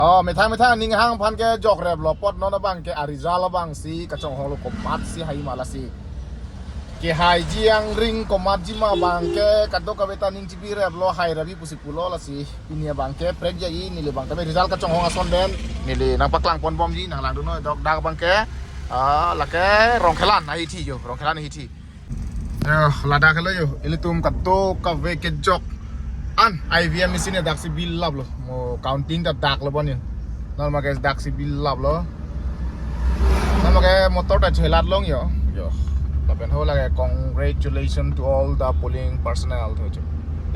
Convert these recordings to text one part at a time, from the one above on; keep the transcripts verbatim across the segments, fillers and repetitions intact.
Oh, methang methang ning hang aphan kejok rep lo apot non abang ke a-result abang si kachonghong lo komat si hai ma lasi. Kehai ji angring komat ji ma abang ke kadokave ta ning chibi rep lo, hai rabi pusi pulo lasi. Pini abang ke prek ja i, neli abang tame result kachonghong ason pen neli nangpaklang pon bom ji, nanglang dun noi dok dak abang ke. Ah, lake Rongkhelan ahithi jo, Rongkhelan ahithi. Yo, ladak helo yo, ilitum kadokave kejok an I V M machine dak si bill lap lo. Mo counting ta dak lo bon yo. Non ma ke dak si bill lap lo. Non ma ke motor ta chelat long yo. Yo. Lapen ho lake congratulations to all the polling personnel to jo.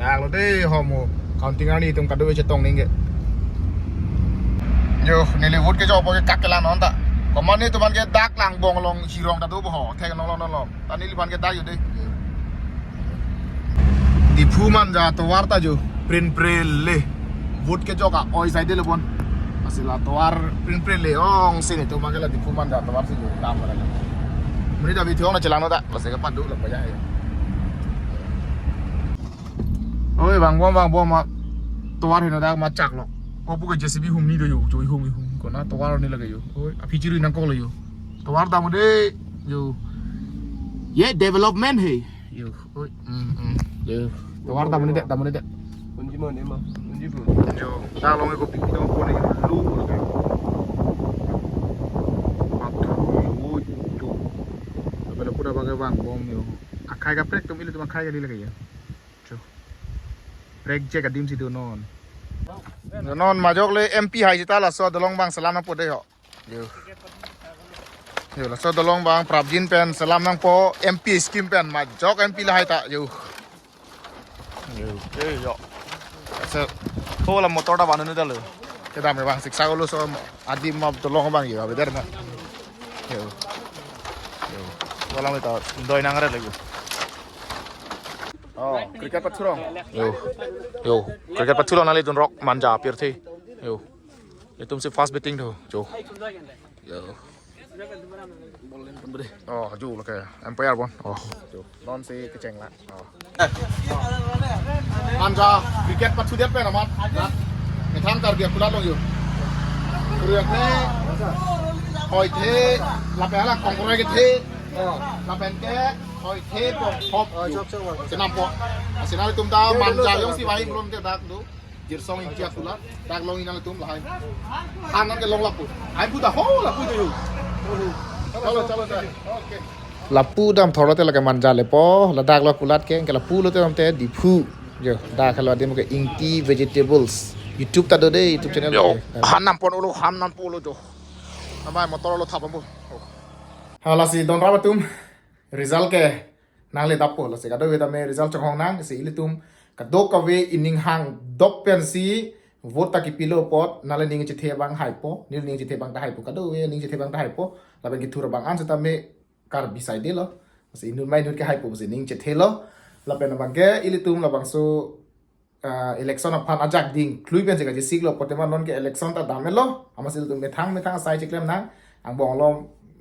Dak lo de ho mo counting arni itum kadokave chetong ning ke. Yo, neli vote kejok apot ke kak kelang non ta. Komat netum an ke dak lang bong along hirong ta do bo ho. Thek non lo non lo. Ta neliphan ke dak jo de. Diphu Manja tovar ta jo. Prin prin le. Vote kejok a-oi sai de le bon. Lasi la tovar prin prin le ong si netum an ke la Diphu Manja tovar si jo. Dam la. Muni ta video na chelang non ta. Lasi ke padu la paya ya. Oi, vang bom, vang bom ma. Tovar heno dak ma chak lo. Ko pu ke J C B hum ni do yo. Choi hum hum. Kona tovar ni lake yo. Oi, aphi chiri nangkok lo yo. Tovar dam de. Yo. Ye development he. Yo. Oi. Hmm, hmm. Yo. Tovar dam ni de, dam ni de. Unji mo ne ma. Unji bu. Yo. Dak long ko pik dong ko ne lu. Pathu yo yo. Apela pura bagai vang bom yo. Akhai kaprek atum ilitum akhai kali lake yo. Cho. Prek je adim si do non. Non majok le M P hai sita laso dolong abang selam nangpo de ho. Yo. Yo, laso dolong abang prapjin pen selam nangpo, M P scheme pen majok M P lahai ta. Yo. Yo. Yo, yo. Se, ho la motor ta vanun ta lo. Kedam ke abang siksa ko lo so adim ma dolong abang yo, beder na. Yo. Yo. Walang ta doi nang re lagi. Oh, cricket pathu rong. Yo. Yo, cricket pathu rong nanglitum rok Manja pirthe. Yo. Itum si first batting tho. Jo. Yo. Oh, jo lake umpire bon. Oh, jo. Non si kecheng la. Oh. Manja cricket pathu det pen amat. Methang Karbi akulat long yo. Kuryak ne. Hoi the. Lapen hala kongkroi kethe. Lapen ke hoi the po hop. Yo. Chenam po. Asin nanglitum ta Manja jongsi vai pulon ke dak do. Jirsong Ingti akulat, dak long inang tum lahai. Anan ke long lapu. Ai puta ho lapu jo. Chalo, chalo, chalo. Okay. Lapu dam thor lote lake Manja lepo, ladak lo akulat ke, ke lapu lote damte Diphu. Yo, dak helo adim ke Ingti Vegetables. YouTube ta do de, YouTube channel. Yo, han nam pon ulo, han nam pon ulo jo. Namai motor lo thap ambu. Halasi don rabatum. Result ke nangledappo, lasi kadokave tame result chonghong nang, si ilitum kadokave ining hang dok pensi vote ta kipilo apot, nangli ning chethe abang haipo, neli ning chethe abang ta haipo, kadokave ning chethe abang ta haipo, lapen kethur abang an setame Karbi side lo, si inut ma inut ke haipo, si ning chethe lo, lapen abang ke ilitum labangso ah, election aphan ajak ding klui pensi kachesiklo, apot tema non ke election ta dam-et lo, amatsi ilitum methang methang asai cheklem nang, angbong lo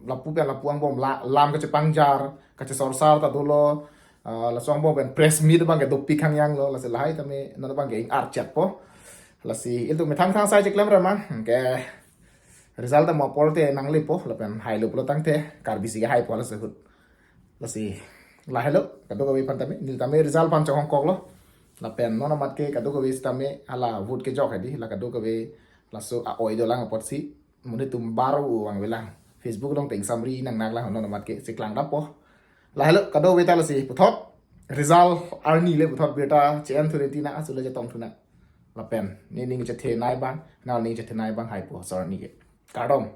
lapu pen lapu angbong la, lam kachepangjar, kachesorsar ta dolo, ah, laso angbong pen press meet abang ke dopik hangyang lo, lasi lahai tame non abang ke ing-archetpo, lasi ilitum methang methang asai cheklem ra ma, ke result ta mo apor te nanglepo, lapen hailo pulo tangte, Karbi si ke haipo lasi ahut. Lasi, lahelo, kadokave aphan tame, neli tame result aphan chonghong koklo. Lapen non amat ke kadokave sitame hala vote kejok hedi, la kadokave laso a-oi dolang apotsi, monit atum baru vangvelang. Facebook along te ingsamri nang nang lang non amat ke cheklang dampo. Lahelo, kadokave ta lasi puthot, result arni le puthot birta che-en thunang, tina asule chetong thunang. Lapen, ne ning chethe nai abang, nangli ning chethe nai abang haipo, sor ni ke. Kardom.